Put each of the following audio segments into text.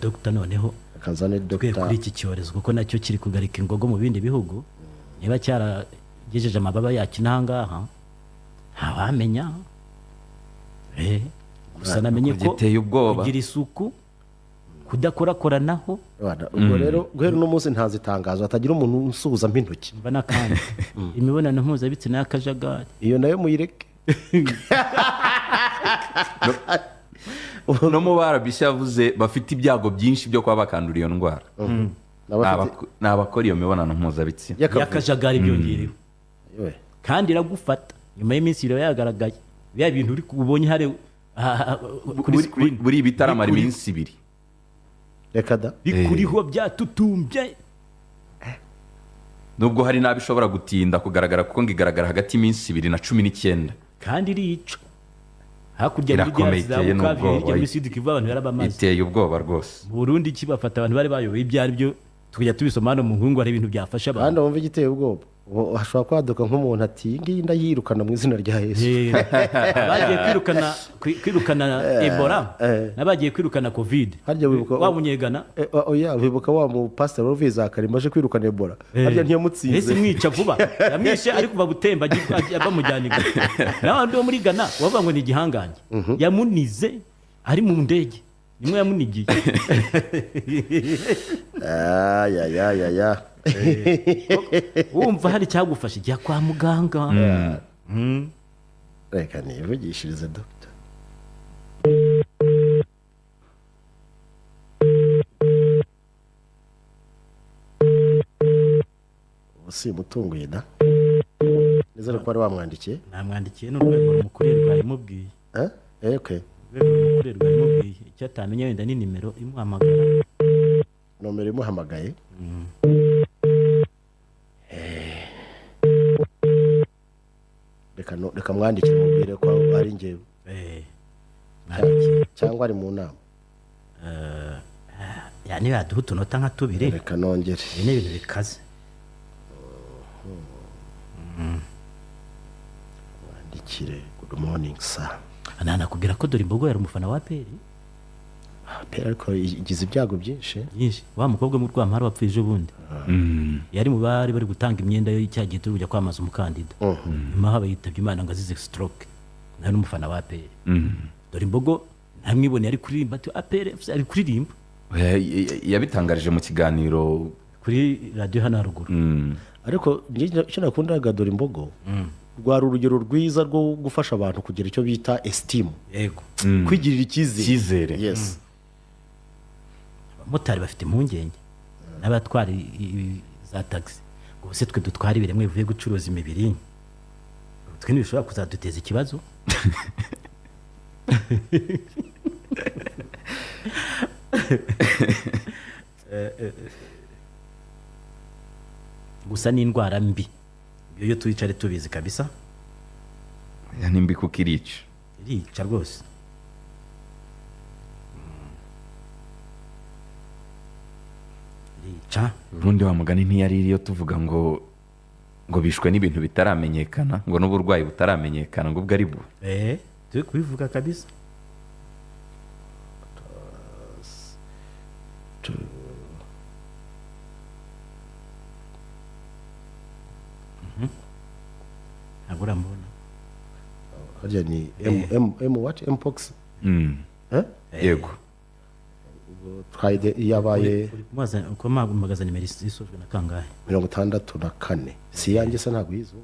Dogita noneho akazane twe dogita kuri iki cyorezo, kuko nacyo kiri kugarika ingogo mu bindi bihugu, niba cyaragejeje amababa yacyo n'ahangaha ntawamenya. Gusa namenye ko giteye ubwoba. Kugira isuku, kudakorakoranaho. Ubwo rero guhera uno munsi ntazitangazo hatagira umuntu unsuhuza mpa intoki. Mva n'akandi imibonano mpuzabitsina y'akajagari iyo nayo muyireke. No mu RBC yavuze bafite ibyago byinshi byo kuba bakandura iyo ndwara. Ni abakora iyo mibonano mpuzabitsina y'akajagari byongerewe, kandi iragufata nyuma y'iminsi ibiri yagaragaye. Bya bintu uri ubonye hari kuri screen buri bitaramara iminsi ibiri reka da bikuriho byatutumbye. Nubwo hari n'abishobora gutinda kugaragara kuko ngo igaragara hagati y'iminsi 2 na 19, kandi irica hakurya muri Sud Kivu abantu yarabamaze. Iteye ubwoba rwose. Burundi kibafata abantu bari bayoboye ibyo ari byo, tukajya tubisoma hano mu nkungu hari ibintu byafasha abantu. Kandi wumva igiteye ubwoba hashobora kwaduka nk'umuntu ati iyi ngiyi ndayirukana mu izina rya Yesu. Abagiye kwirukana Ebola n'abagiye kwirukana Covid. Wa munyegana oya wibuka wa mu pastor Roviza Karima aje kwirukana Ebola, harya ntiyamutsinze ese mwica vuba yamwishe ari kuva butemba bamujyana igana. N'abandi bo muri Ghana bavuga ngo ni igihangange, yamunize ari mu ndege nimwe yamunigiye. Ya wumva hari cyagufasha jya kwa muganga. Reka nivugishirize doctor. Usi mutunguye da nizere ko ari wamwandikiye. Namwandikiye n'urwego rumukorerwa yamubwiye. Okay. Urwego rumukorerwa yamubwiye icyo atamenya wenda ni nimero imuhamagara. Nomero imuhamagaye. Reka mwandikire mubwire ko ari njyewe cyangwa ari mu nama. Yani baduha utunota nka tubiri. Reka nongere. Ibi ni ibintu bikaze. Mwandikire good morning sir. Ananakubwira ko dore imbogo yari umufana wa APR. APR ariko igize ibyago byinshi. Byinshi. Wa mukobwa mu Rwampara wapfije ubundi. Yari mu bari bari gutanga imyenda yo cyagiye turi kujya kwamaza umukandida. Nyuma haba yitabye Imana ngo azize stroke. Nari umufana wa APR. Dore imbogo ntamwibone ari kuririmba ati APR FC ari kuririmba. Yabitangarije mu kiganiro kuri radio hano haruguru. Ariko icyo nakundaga dore imbogo rwari urugero rwiza rwo gufasha abantu kugira icyo bita esteem. Yego. Kwigirira icyizere. Yes. Abamotari bafite impungenge n'abatwara za taxi ngo se twe dutwara ibiremwe bivuye gucuruza imibiri twe ntibishobora kuzaduteza ikibazo. Gusa ni indwara mbi iyo tuyicare tubizi kabisa. Yani mbi kuko irica. Irica rwose. Urundi wa mugani ntiyari iriyo tuvuga ngo bishwe n'ibintu bitaramenyekana, ngo n'uburwayi butaramenyekana ngo ubwo ari bwo. Turi kubivuga kabisa. Ntabwo uramubona. Harya ni M what? Mpox? Yego. Twayide yabaye uko mpagaze nimero isojwe na kangahe? 64. Si yanjye se ntabwo yizo.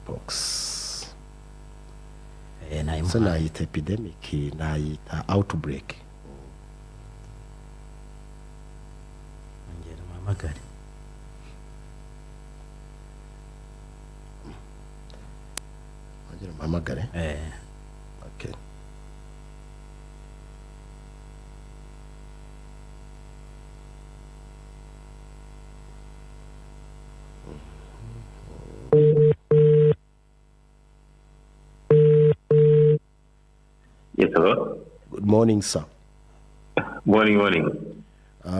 Mpox. Se nayita epidemic, nayita outbreak. Ngera muhamagare. Muhamagare. Okay. Yes, hello. Good morning, sir. Morning, morning.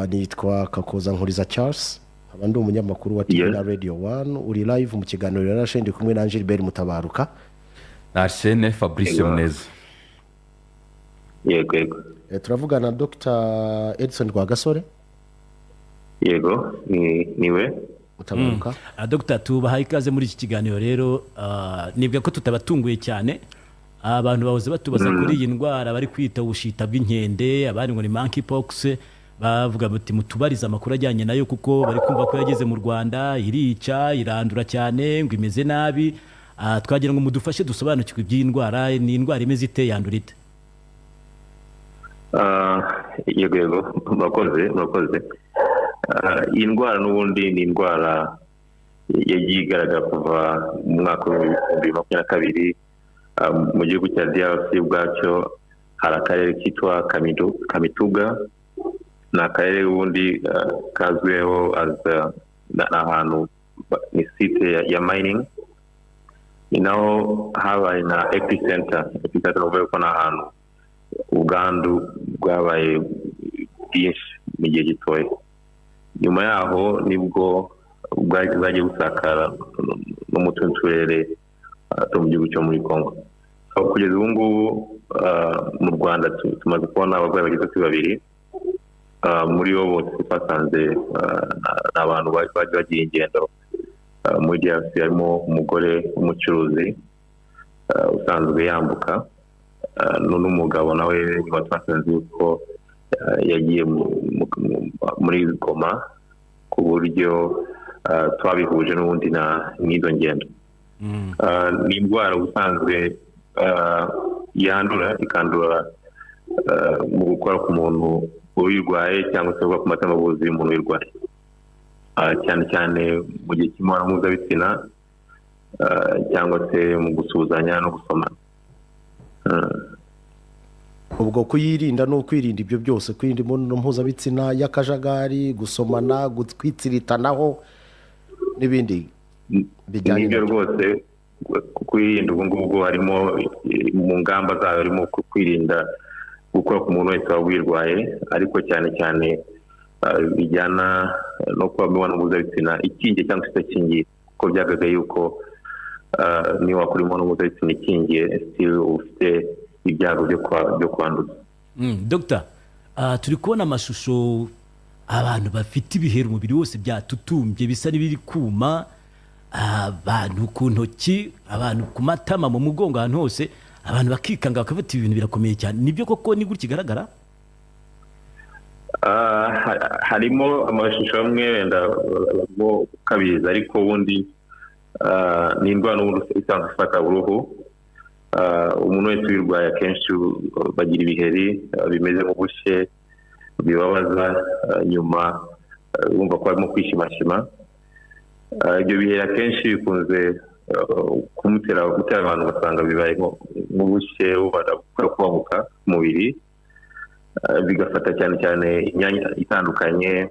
Nitwa Kakoza Nkuriza Charles. Nkaba ndi umunyamakuru wa TV na Radio 1, uri live mu kiganiro yarashe ndi kumwe na Gilbert Mutabaruka. Arsene Fabrice Yego. Muneza. Yego, yego. Turavugana na Dr Edison Rwagasore. Yego, ni we. Mutabaruka. Dr, tubahaye ikaze muri iki kiganiro rero. Nibwira ko tutabatunguye cyane. Abantu bahoze batubaza kuri iyi ndwara bari kwita ubushita bw'inkende, abandi ngo ni monkeypox. Bavuga bati mutubarize amakuru ajyanye nayo, kuko bari kumva ko yageze mu Rwanda, irica, irandura cyane, ngo imeze nabi. Twagira ngo mudufashe dusobanukirwe iby'iyi ndwara. Ni indwara imeze ite? Yandura ite? Yego, murakoze. Iyi ndwara n'ubundi ni indwara yagiye igaragara kuva mu mwaka wa 2022 mu gihugu cya DRC ubwacyo. Hari akarere kitwa Kamituga. Ni akarere ubundi kazwiho as ni ahantu ni site ya mining, ni naho habaye na epicenter. Epicenter ni ukuvuga ko ni ahantu ubwandu bwabaye bwinshi mu gihe gitoya. Nyuma yaho nibwo bwagiye busakara no mu tundi turere two mu gihugu cyo muri Congo. So, kugeza ubu ngubu mu Rwanda tumaze kubona abarwayi bageze kuri babiri. Muri bo bose twasanze ni abantu bagiye ingendo muri DRC. Harimo umugore w'umucuruzi usanzwe yambuka, n'umugabo nawe nyuma twasanze yuko yagiye muri Goma, ku buryo twabihuje n'ubundi n'izo ngendo. Ni indwara ubusanzwe yandura, ikandura mu gukora ku muntu uyirwaye cyangwa se ku matembabuzi y'umuntu uyirwaye, cyane cyane mu gihe cy'imibonano mpuzabitsina cyangwa se mu gusuhuzanya no gusomana. Ubwo kuyirinda ni ukwirinda ibyo byose: kwirinda imibonano mpuzabitsina y'akajagari, gusomana, gutwitsiritanaho n'ibindi bijyanye N'ibyo nabyo. Rwose kwirinda ubu ngubwo harimo, mu ngamba zayo harimo kwirinda gukora ku muntu wese waba uyirwaye, ariko cyane cyane bijyana no kuba imibonano mpuzabitsina ikingiye cyangwa se idakingiye, kuko byagaragaye yuko niyo wakora imibonano mpuzabitsina ikingiye, still uba ufite ibyago byo kwanduza. Dr, turi kubona amashusho, abantu bafite ibiheri umubiri wose byatutumbye, bisa n'ibiri kuma, abantu ku ntoki, abantu ku matama, mu mugongo, ahantu hose, abantu bakikanga bakafata ibintu birakomeye cyane. Nibyo koko ni gutya igaragara? Harimo amashusho amwe wenda barimo gukabiriza, ariko ubundi ni indwara n'ubundi isanzwe ifata uruhu. Umuntu wese uyirwaye akenshi bagira ibiheri bimeze nk'ubushye bibabaza, nyuma bumva ko barimo kwishimashima. Ibyo biheri akenshi bikunze kumutera gutera abantu ugasanga bibaye nk'ubushye, bubara kubabuka ku mubiri, bigafata cyane cyane imyanya itandukanye.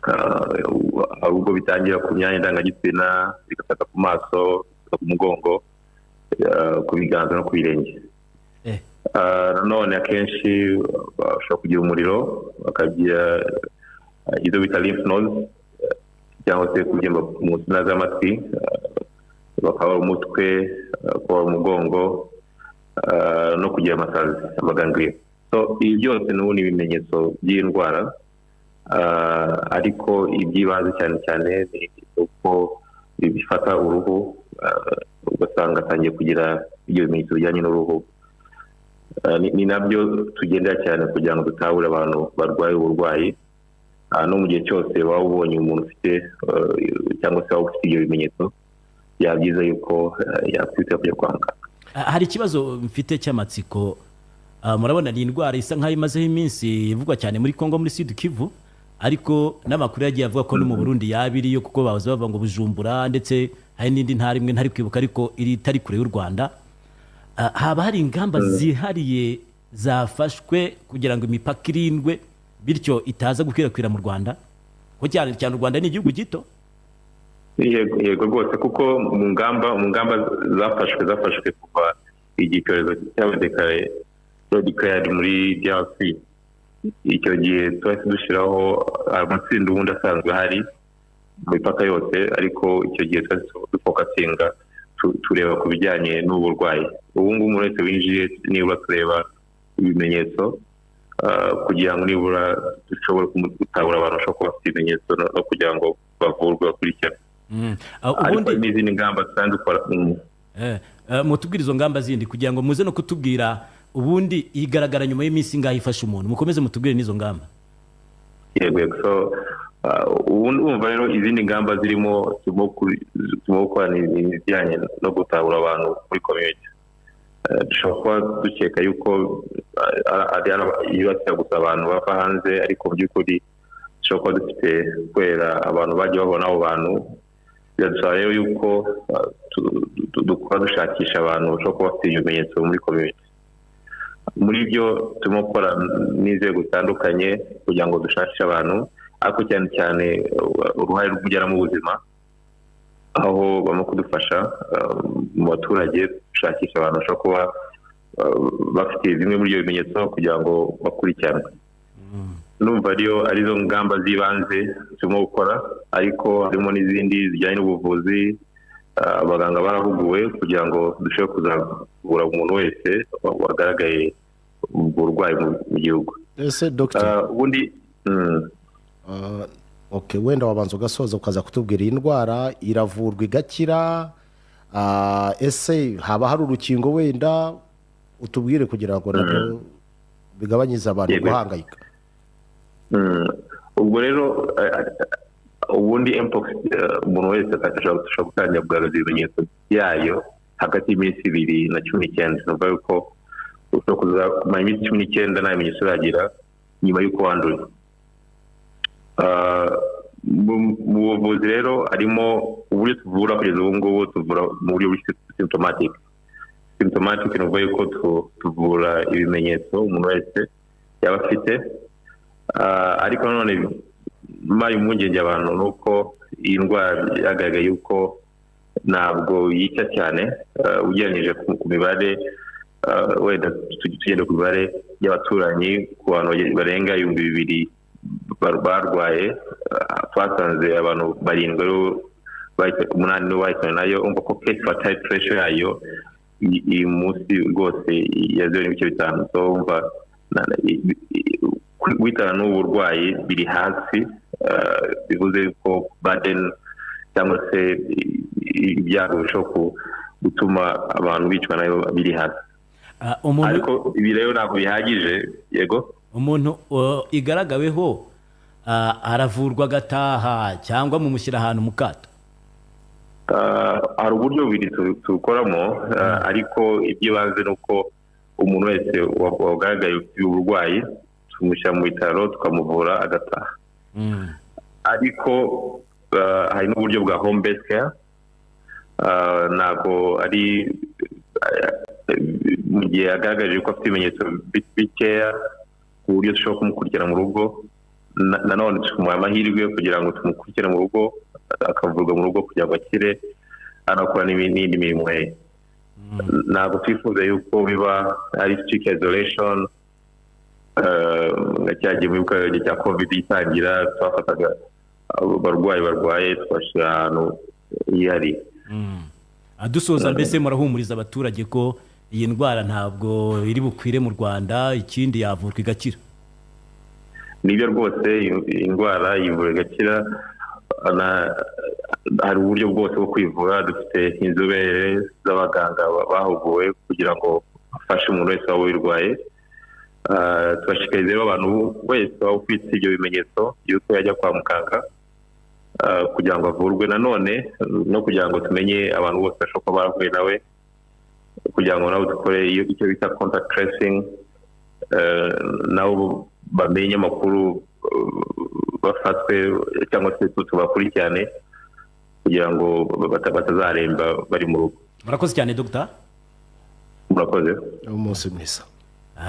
Hari ubwo bitangira ku myanya ndangagitsina, bigafata ku maso, ku mugongo, ku biganza no ku birenge. Nanone akenshi bashobora kugira umuriro, bakagira izo bita lymph nodes, cyangwa se kubyimba mu nsina z'amatwi, bakaba umutwe, kubabara umugongo, no kugira amasazi, ama ganglion. So ibi byose n'ubundi ibimenyetso by'iyi ndwara, ariko iby'ibanze cyane cyane ni uko bifata uruhu, ugasanga atangiye kugira ibyo bimenyetso bijyanye n'uruhu. Ni nabyo tugendera cyane kugira ngo dutahure abantu barwaye uburwayi. No mu gihe cyose waba ubonye umuntu ufite cyangwa se waba ufite ibyo bimenyetso, byaba byiza yuko yakwihutira kujya kwa muganga. Hari ikibazo mfite cy'amatsiko. Murabona ni indwara isa nkaho imazeho iminsi ivugwa cyane muri Congo, muri Sud Kivu, ariko n'amakuru yagiye avuga ko no mu Burundi yaba iriyo, kuko bahoze bavuga ngo Bujumbura, ndetse hari n'indi ntara imwe ntari kwibuka ariko iri itari kure y'u Rwanda. Haba hari ingamba zihariye zafashwe kugira ngo imipaka irindwe, bityo itaza gukwirakwira mu Rwanda, ko cyane cyane u Rwanda ni igihugu gito? Yego rwose, kuko mu ngamba zafashwe kuva igihe icyorezo cyaba declared muri DRC, icyo gihe twahise dushyiraho amatsinda ubundi asanzwe ahari mu mipaka yose, ariko icyo gihe twahise dufocusinga Tureba ku bijyanye n'uburwayi. Ubu ngubu umuntu wese winjiye nibura tureba ibimenyetso kugira ngo nibura dushobore gutahura abantu bashobora kuba bafite ibimenyetso no kugira ngo bavurwe bakurikirane. Ariko Ubundi n'izindi ngamba dusanzwe dukora. Mutubwire izo ngamba zindi kugira ngo muze no kutubwira ubundi igaragara nyuma y'iminsi ingahe ifashe umuntu. Mukomeze mutubwire n'izo ngamba. Yego. So ubundi wumva rero izindi ngamba zirimo turimo gukora ni ibijyanye no gutahura abantu muri community. Dushobora kuba dukeka yuko ari yibasira gusa abantu bava hanze, ariko mu by'ukuri dushobora kuba dufite kubera abantu bagiye babona abo bantu. Biradusaba rero yuko dukora dushakisha abantu bashobora kuba bafite ibimenyetso muri community. Muri byo turimo gukora n'inzego zitandukanye kugira ngo dushakishe abantu, ariko cyane cyane uruhare rw'ubujyanama bw'ubuzima, aho barimo kudufasha mu baturage gushakisha abantu bashobora kuba bafite bimwe muri ibyo bimenyetso kugira ngo bakurikiranwe. Numva ariyo arizo ngamba z'ibanze turimo gukora, ariko harimo n'izindi zijyanye n'ubuvuzi. Abaganga barahuguwe kugira ngo dushobore kuzavura umuntu wese wagaragaye ubwo burwayi mu gihugu. Ese dogita, Ubundi okay, wenda wabanza ugasoza ukaza kutubwira, iyi ndwara iravurwa igakira? Ese haba hari urukingo? Wenda utubwire kugira ngo nabyo bigabanyize abantu guhangayika. Ubwo rero ubundi mpox, umuntu wese ashobora gutangira kugaragaza ibimenyetso byayo hagati y'iminsi 2 na 19. Ni ukuvuga yuko ushobora kuza kumara iminsi 19 nta bimenyetso uragira nyuma y'uko wanduye. Mu buvuzi rero harimo uburyo tuvura. Kugeza ubu ngubu tuvura mu buryo buri symptomatic. Symptomatic ni ukuvuga yuko tuvura ibimenyetso umuntu wese yaba afite. Ariko nanone mbaye impungenge abantu ni uko iyi ndwara yagaragaye yuko ntabwo yica cyane, ugereranyije ku mibare, wenda tugenda ku mibare y'abaturanyi, ku bantu barenga 2000 barwaye, twasanze abantu barindwi aribo umunani nibo bahitanywe nayo. Umva ko case fatality ratio yayo iri munsi rwose ya 0.5. So umva guhitana n'ubu burwayi biri hasi, bivuze ko burden cyangwa se ibyago bishobora gutuma abantu bicwa nayo biri hasi. Umuntu Ariko ibi rero ntabwo bihagije, yego. Umuntu igaragaweho aravurwa agataha cyangwa mumushyira ahantu mu kato? Hari uburyo bubiri tubukoramo, ariko iby'ibanze ni uko umuntu wese wagaragaye ufite uburwayi tumushyira mu bitaro tukamuvura agataha. Ariko hari n'uburyo bwa home based care. Ntabwo ari mu gihe agaragaje ko afite ibimenyetso bikeya ku buryo dushobora kumukurikirana mu rugo. Nanone tumuha amahirwe kugira ngo tumukurikirane mu rugo, akavurwa mu rugo kugira ngo akire, anakora n'indi mirimo ye. Ntabwo twifuza yuko biba ari strict isolation, nka cya gihe mu gihe cya COVID itangira twafataga abarwayi barwaye tubashyira ahantu hihariye. Dusoza, mbese murahumuriza abaturage ko iyi ndwara ntabwo iri bukwire mu Rwanda, ikindi yavurwa igakira? Nibyo rwose, iyi ndwara yivura igakira. Hari uburyo bwose bwo kwivura. Dufite inzobere z'abaganga bahuguwe kugira ngo bafashe umuntu wese waba uyirwaye. Tubashishikariza rero abantu wese waba ufite ibyo bimenyetso yuko yajya kwa muganga kugira ngo avurwe, nanone no kugira ngo tumenye abantu bose bashobora kuba barahuye nawe, kugira ngo nabo dukore icyo bita contact tracing, nabo bamenye amakuru, bafatwe cyangwa se tubakurikirane kugira ngo batazaremba bari mu rugo. Murakoze cyane, dogita. Murakoze. Umunsi mwiza.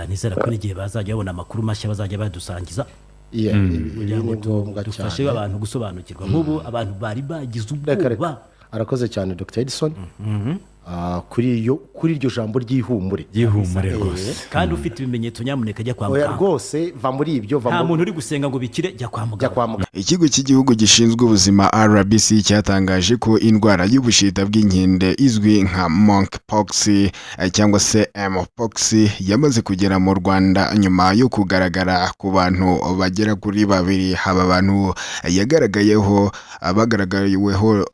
Nizera ko n'igihe bazajya babona amakuru mashya bazajya badusangiza Yeah, ibi kugira ngo ni ngombwa dufashe cyane. abantu gusobanukirwa. Nk'ubu abantu bari bagize Reka reka. ubwoba. Arakoze cyane Dr Edison. Kuri iryo jambo ry'ihumure. Ry'ihumure rwose. Kandi ufite ibimenyetso nyamuneka jya kwa Oya muganga. Rwose va muri ibyo, va Nta mu muntu uri gusenga ngo bikire, jya kwa jya muganga. kwa muganga. Ikigo cy'igihugu gishinzwe ubuzima RBC cyatangaje ko indwara y'ubushita bw'inkende izwi nka monkeypox cyangwa se mpox yamaze kugera mu Rwanda nyuma yo kugaragara ku bantu bagera kuri babiri. Aba bantu yagaragayeho bagaragariweho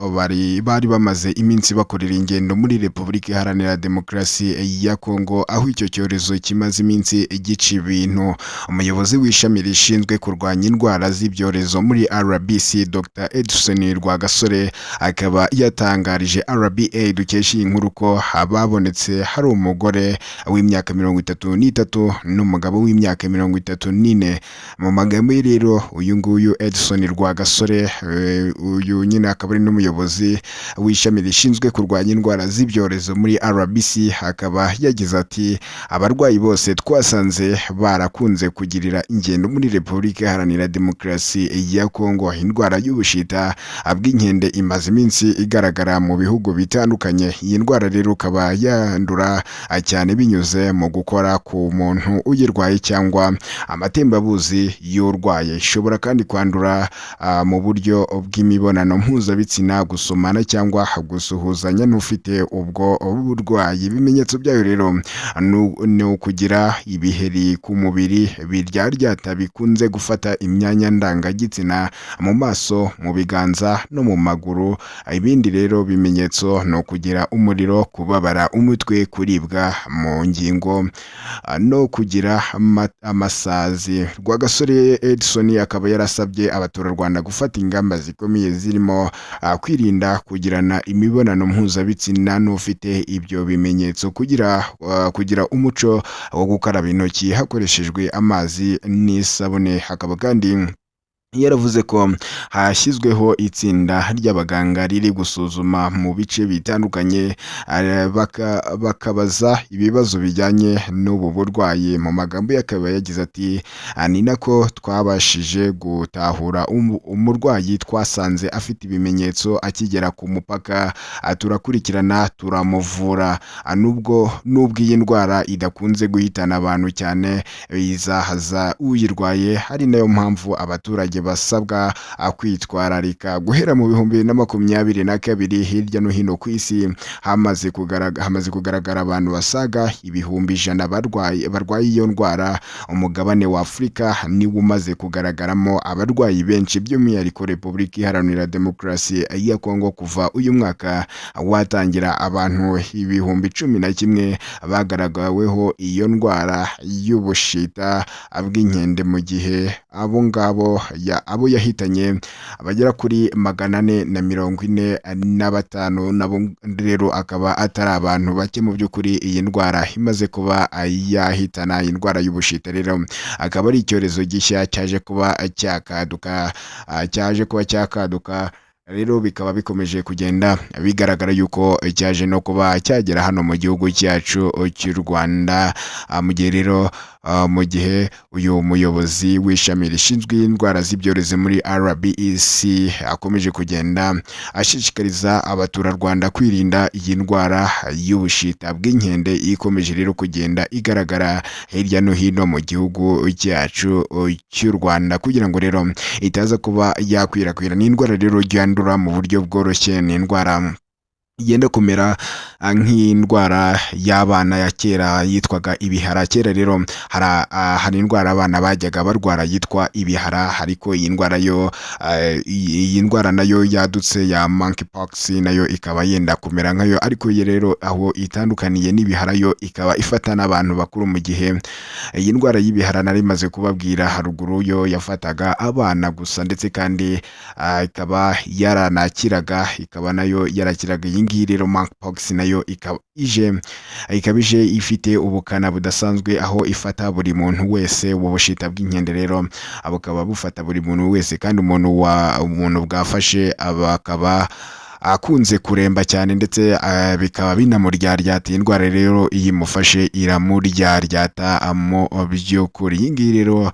bari bamaze iminsi bakorera ingendo muri Repubulika Iharanira Demokarasi ya Kongo, aho icyo cyorezo kimaze iminsi gica ibintu. Umuyobozi w'ishami rishinzwe kurwanya indwara z'ibyorezo muri RBC, Dr Edson Rwagasore, akaba yatangarije RBA dukesha iyi nkuru ko ababonetse hari umugore w'imyaka 33 n'umugabo w'imyaka 34. Mu magambo ye rero, uyu nguyu Edson Rwagasore, uyu nyine akaba ari n'umuyobozi w'ishami rishinzwe kurwanya indwara z'ibyorezo muri RBC, akaba yagize ati: "Abarwayi bose twasanze barakunze kugirira ingendo muri Repubulika Iharanira Demokarasi ya Kongo." Indwara y'ubushita bw'inkende imaze iminsi igaragara mu bihugu bitandukanye. Iyi ndwara rero ikaba yandura cyane binyuze mu gukora ku muntu uyirwaye cyangwa amatembabuzi y'urwaye. Ishobora kandi kwandura mu buryo bw'imibonano mpuzabitsina, gusomana cyangwa gusuhuzanya n'ufite ubwo burwayi. Ibimenyetso byayo rero ni ukugira ibiheri ku mubiri biryaryata bikunze gufata imyanya ndangagitsina, mu maso, mu biganza no mu maguru. Ibindi rero bimenyetso ni ukugira umuriro, kubabara umutwe, kuribwa mu ngingo no kugira amasazi. Rwagasore Edson akaba yarasabye abaturarwanda gufata ingamba zikomeye zirimo kwirinda kugirana imibonano mpuzabitsina n'ufite ibyo bimenyetso, kugira umuco wo gukaraba intoki hakoreshejwe amazi n'isabune. Hakaba kandi yaravuze ko hashyizweho itsinda ry'abaganga riri gusuzuma mu bice bitandukanye, bakabaza ibibazo bijyanye n'ubu burwayi. Mu magambo ye akaba yagize ati: "Ni nako twabashije gutahura umurwayi twasanze afite ibimenyetso akigera ku mupaka, turakurikirana turamuvura." Nubwo iyi ndwara idakunze guhitana abantu cyane, izahaza uyirwaye, ari nayo mpamvu abaturage basabwa kwitwararika. Guhera mu 2022, hirya no hino ku isi hamaze kugaragara abantu basaga 100,000 barwaye iyo ndwara. Umugabane wa Afurika niwo umaze kugaragaramo abarwayi benshi, by'umwihariko Repubulika Iharanira Demokarasi ya Kongo. Kuva uyu mwaka watangira, abantu 11,000 bagaragaweho iyo ndwara y'ubushita bw'inkende, mu gihe abo ngabo abo yahitanye abagera kuri 445. Nabo rero akaba atari abantu bake mu by'ukuri iyi ndwara imaze kuba yahitana. Indwara y'ubushita rero akaba ari icyorezo gishya cyaje kuba cyakaduka. Rero bikaba bikomeje kugenda bigaragara yuko cyaje no kuba cyagera hano mu gihugu cyacu cy'u Rwanda. Mu gihe rero mu gihe uyu muyobozi w'ishami rishinzwe indwara z'ibyorezo muri RBC akomeje kugenda ashishikariza abaturarwanda kwirinda iyi ndwara y'ubushita bw'inkende ikomeje rero kugenda igaragara hirya no hino mu gihugu cyacu cy'u Rwanda, kugira ngo rero itaza kuba yakwirakwira. Ni indwara rero yandura mu buryo bworoshye, ni indwara igenda kumera nk'indwara y'abana ya kera yitwaga ibihara. Kera rero hari indwara abana bajyaga barwara yitwa ibihara, ariko iyi ndwara yo iyi ndwara nayo yadutse ya monkeypox nayo ikaba yenda kumera nkayo, ariko iyi rero aho itandukaniye n'ibihara, yo ikaba ifata n'abantu bakuru, mu gihe iyi ndwara y'ibihara nari maze kubabwira haruguru yo yafataga abana gusa, ndetse kandi ikaba yaranakiraga, ikaba nayo yarakiraga. Iyi ngiyi rero monkeypox nayo ikaba ije ifite ubukana budasanzwe, aho ifata buri muntu wese. Ubu bushita bw'inkende rero bukaba bufata buri muntu wese, kandi umuntu bwafashe akaba akunze kuremba cyane, ndetse bikaba binamuryaryata. Iyi ndwara rero iyo imufashe iramuryaryata mu by'ukuri. Iyi ngiyi rero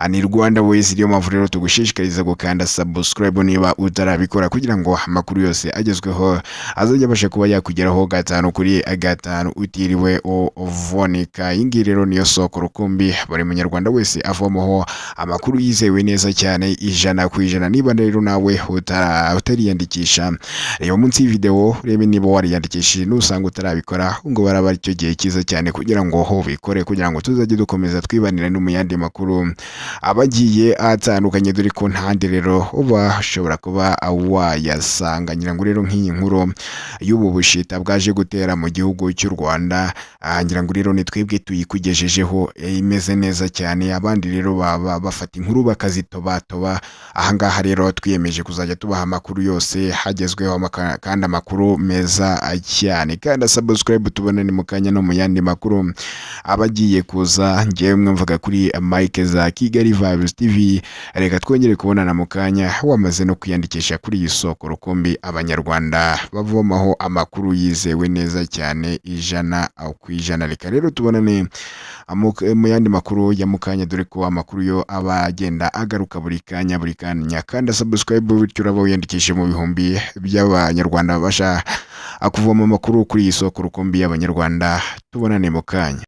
ni Rwanda Ways. Niyo mpamvu rero tugushishikariza gukanda subscribe niba utarabikora, kugira ngo amakuru yose agezweho azajya abasha kuba yakugeraho gatanu kuri gatanu utiriwe uvunika. Iyi ngiyi rero niyo soko rukumbi buri munyarwanda wese avomaho amakuru yizewe neza cyane 100%. Niba rero nawe utariyandikisha, reba munsi y'ivideo urebe niba wariyandikishije. Nusanga utarabikora, ngo baraba aricyo gihe cyiza cyane kugira ngo ho bikore, kugira ngo tuzajye dukomeza twibanira no mu yandi makuru abagiye atandukanye, dore ko ntandi rero uba ushobora kuba wayasanga. Ngira ngo rero nk'iyi nkuru y'ubu bushita bwaje gutera mu gihugu cy'u Rwanda, ngira ngo rero ni twebwe tuyikugejejeho imeze neza cyane. Abandi rero baba bafata inkuru bakazitobatoba. Ahangaha rero twiyemeje kuzajya tubaha amakuru yose hagezweho, kandi amakuru meza cyane. Kandi subscribe, tubonane mu kanya no mu yandi makuru abagiye kuza. Ngewe mwumvaga kuri Mike za Kigali Vibes TV. Reka twongere kubonana mu kanya wamaze no kwiyandikisha kuri iyi soko rukumbi abanyarwanda bavomaho amakuru yizewe neza cyane 100%. Reka rero tubonane mu yandi makuru ya mukanya, dore ko amakuru yo aba agenda agaruka buri kanya buri kanya. Kandi subscribe, bityo uraba wiyandikishije mu bihumbi by'abanyarwanda babasha kuvoma amakuru kuri iyi soko rukumbi y'abanyarwanda. Tubonane mu kanya.